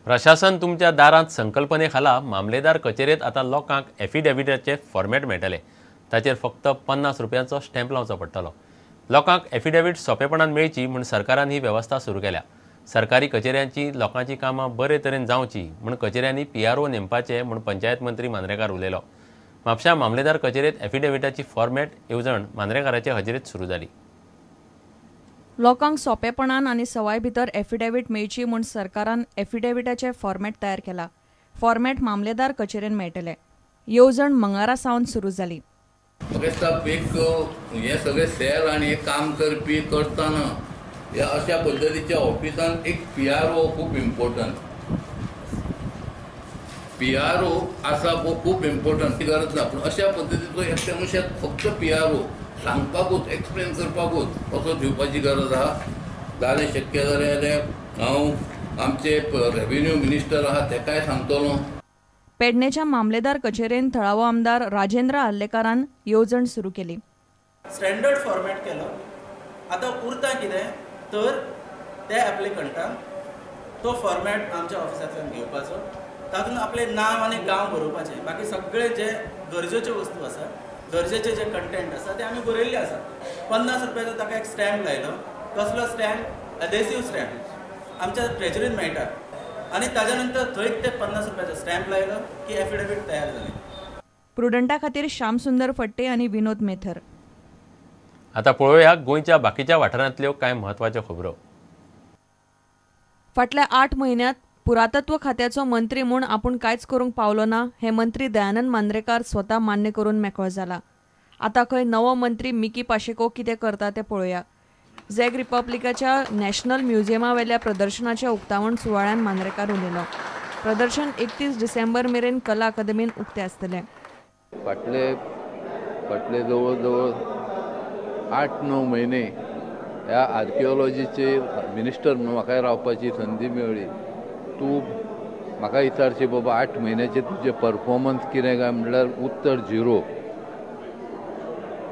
प्रशासन तुमच्या दारांत संकल्पने खाला मामलेदार कचेरेत आतां लोकांक एफिडेविटाचे फॉर्मेट मेळटले. ताचेर फक्त 50 रुपयांचो स्टॅम्प लावचो पडटलो. लोकांक एफिडेवीट सोंपेपणान मेळची म्हूण सरकारान ही वेवस्था सुरू केल्या. सरकारी कचेऱ्यांची लोकांची कामां बरे तरेन जावची म्हूण कचेऱ्यांनी PRO नेमपाचे म्हूण पंचायत मंत्री मांद्रेकार उलयलो. म्हापश्यां मामलेदार कचेरेत एफिडेविटाची फॉर्मेट येवजण मांद्रेकाराचे हजेरेत सुरू जाली. लोकांक सोंपेपणान आनी सवाय भितर एफिडेवीट मेळची म्हूण सरकारान एफिडेविटाचे फॉर्मेट तयार केला. फॉर्मेट मामलेदार कचेरेन मेळटले. येवजण मंगळारा सावन सुरू जाली. एक हे सगळे सेल आनी हे काम करपी करतना ह्या अशा पद्दतीच्या ऑफिसान एक PRO खूब इम्पोर्टंट. PRO आसा हो खूब इम्पोर्टंट, ती गरज ना, पूण अशा पद्दतीचो एकट्या मनशाक फक्त PRO सांगपाकूच, एक्सप्लेन करपाकूच असो दिवपाची गरज आहा. जालें शक्य जाल्यार हांव आमचे रेव्हेन्यू मिनिस्टर आहा तेकाय सांगतलो. पेडणेच्या मामलेदार कचेरेन थळावो आमदार राजेंद्र आर्लेकारान येवजण सुरू केली. स्टँडर्ड फॉर्मेट केलो. आतां उरता कितें तर त्या एप्लिकंटान तो फॉर्मेट आमच्या ऑफिसांतल्यान घेवपाचो, तातूंत आपलें नांव आनी गांव बरोवपाचें, बाकी सगळे जे गरजेच्यो वस्तू आसा, गरजेचे जे कंटेंट आसा ते आमी बरयल्ले आसा. 50 रुपयाचो ताका एक स्टॅम्प लायलो. कसलो स्टॅम्प? एडेसिव स्टॅम्प आमच्या ट्रेजरीन मेळटा. आनी ताज्या नंतर थंयच ते 50 रुपयाचो स्टॅम्प लायलो की एफिडेवीट तयार जालें. प्रुडंटा खातीर श्यामसुंदर फट्टे आनी विनोद मेथर. आतां पळोवया गोंयच्या बाकीच्या वाठारांतल्यो कांय म्हत्वाच्यो खबरो. फाटल्या 8 म्हयन्यांत पुरातत्व खात्याचो मंत्री म्हूण आपूण कांयच करूंक पावलो ना हें मंत्री दयानंद मांद्रेकार स्वता मान्य करून मेकळो जाला. आतां खंय नवो मंत्री मिकी पाशेको कितें करता तें पळोवया. झॅक रिपब्लिकाच्या नॅशनल म्युझियमावेल्या प्रदर्शनाच्या उक्तावण सुवाळ्यान मांद्रेकार उलयलो. प्रदर्शन 31 डिसेंबर मेरेन कला अकादमीन उक्तें आसतलें. फाटले फाटले जवळ जवळ 8-9 म्हयने ह्या आर्किओलॉजीचे मिनिस्टर म्हणून म्हाका रावपाची संदी मेळ्ळी. तूं म्हाका विचारशी बाबा 8 म्हयन्याचे तुजें परफॉर्मन्स कितें काय म्हणल्यार उत्तर 0.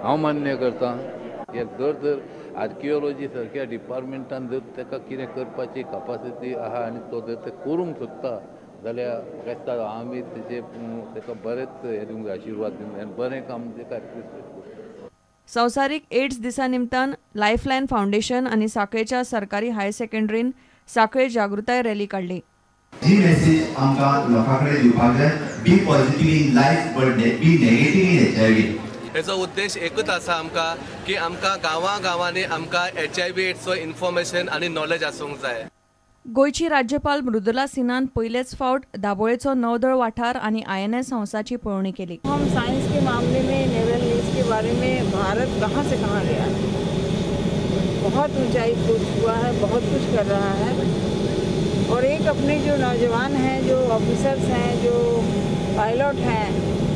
हांव मान्य करता हे जर आर्किओलॉजी सारक्या डिपार्टमेंटान जर ताका कितें करपाची कपासिटी आहा आनी तो जर तें करूंक सोदता जाल्यार म्हाका दिसता आमी तेजे ताका बरेंच हें दिवंक जाय, आशिर्वाद दिवंक जाय आनी बरें काम ताका एप्रिसिएट करूं. संवसारीक एड्स दिसा निमतान लायफलायन फावंडेशन आनी साखळेच्या सरकारी हायर सेकंडरीन साखळे जागृताय रॅली काडली. जी मेसेज आमकां लोकां कडेन दिवपाक जाय, be positive in life but be negative in HIV. हेचो उद्देश एकूच आसा आमकां की आमकां गांवां गांवांनी आमकां HIV एड्सचो इन्फॉर्मेशन आनी नॉलेज आसूंक जाय. गोंयची राज्यपाल मृदुला सिन्हान पयलेच फावट दाबोळेचो नवदळ वाठार आनी INS हंसाची पळोवणी केली. हम साइंस के मामले में, नेवल न्यूज के बारे में भारत कहाँ से कहाँ गया, बहुत ऊंचाई को छुआ है, बहुत कुछ कर रहा है. और एक अपने जो नौजवान हैं, जो ऑफिसर्स हैं, जो पायलट हैं,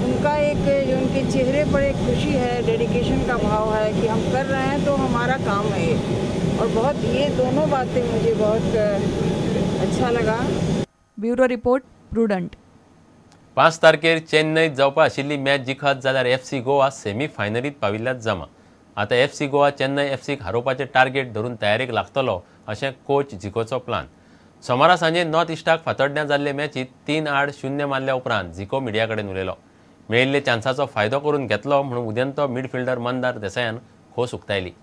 उनका एक जो उनके चेहरे पर एक खुशी है, डेडिकेशन का भाव है कि हम कर रहे हैं तो हमारा काम है. और बहुत ये दोनों बातें मुझे बहुत अच्छा लगा. Bureau report, Prudent. 5 तारखेर चेन्नईत जावपा आशिल्ली मॅच जिखत जाल्यार FC Goa semi फायनलीत पाविल्ल्यात जमा. आतां FC Goa Chennai FCक हारोवपाचें टार्गेट धरून तयारेक लागतलो अशें कोच झिकोचो प्लान. सोमारा सांजे नॉर्थ इस्टाक फातोड्ड्यां जाल्ले मॅचीत 3-0 मारल्या उपरांत झिको मिडिया कडेन उलयलो. मेळिल्ले चान्साचो फायदो करून घेतलो म्हणून उदेंतो मिडफिल्डर मंदार देसायान खोस उक्तायली.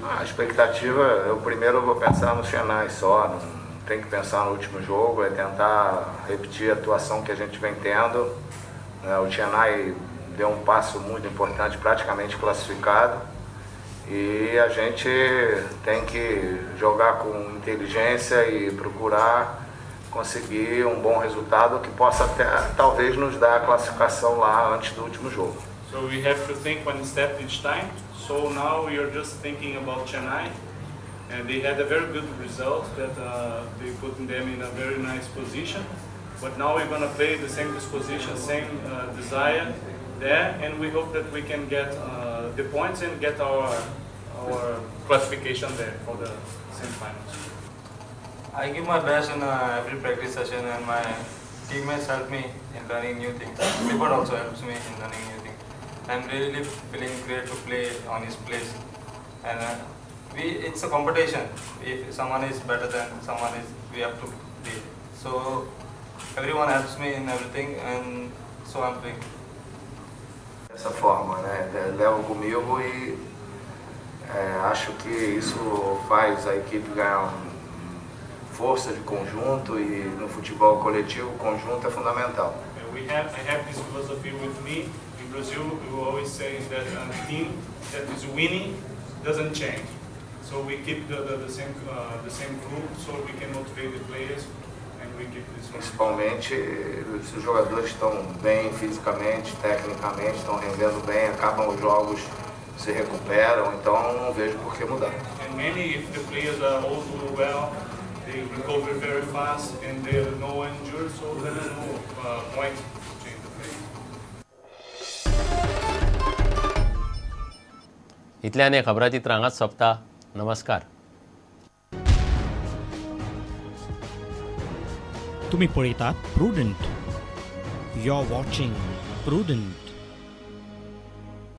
A expectativa, eu primeiro vou pensar no Chennai só, não tem que pensar no último jogo, é tentar repetir a atuação que a gente vem tendo. O Chennai deu um passo muito importante, praticamente classificado, e a gente tem que jogar com inteligência e procurar conseguir um bom resultado que possa até talvez nos dar a classificação lá antes do último jogo. So we have to think one step each time. So now we are just thinking about Chennai, and they had a very good result that they put them in a very nice position. But now we're going to play the same disposition, same desire there, and we hope that we can get the points and get our classification there for the semifinals. I give my best in every practice session, and my teammates help me in learning new things. Clifford also helps me in learning new things. I'm really feeling great to play on his place, and It's a competition. If someone is better than someone is, we have to be. So everyone helps me in everything, and so I'm playing. Dessa forma, né? Levo comigo e acho que isso faz a equipe ganhar força de conjunto, e no futebol coletivo o conjunto é fundamental. I have this philosophy with me. In Brazil, we always say that a team that is winning doesn't change. So we keep the same group, so we can motivate the players and we keep this. Principalmente se os jogadores estão bem fisicamente, tecnicamente, estão rendendo bem, acabam os jogos, se recuperam, então não vejo por que mudar. And many, if the players are all doing well, they recover very fast and they are no injured, so there is no point to change the players. इतल्यान खबराचित्र हांगाच सोंपता. नमस्कार. तुम्ही पळयतात Prudent. You are watching Prudent.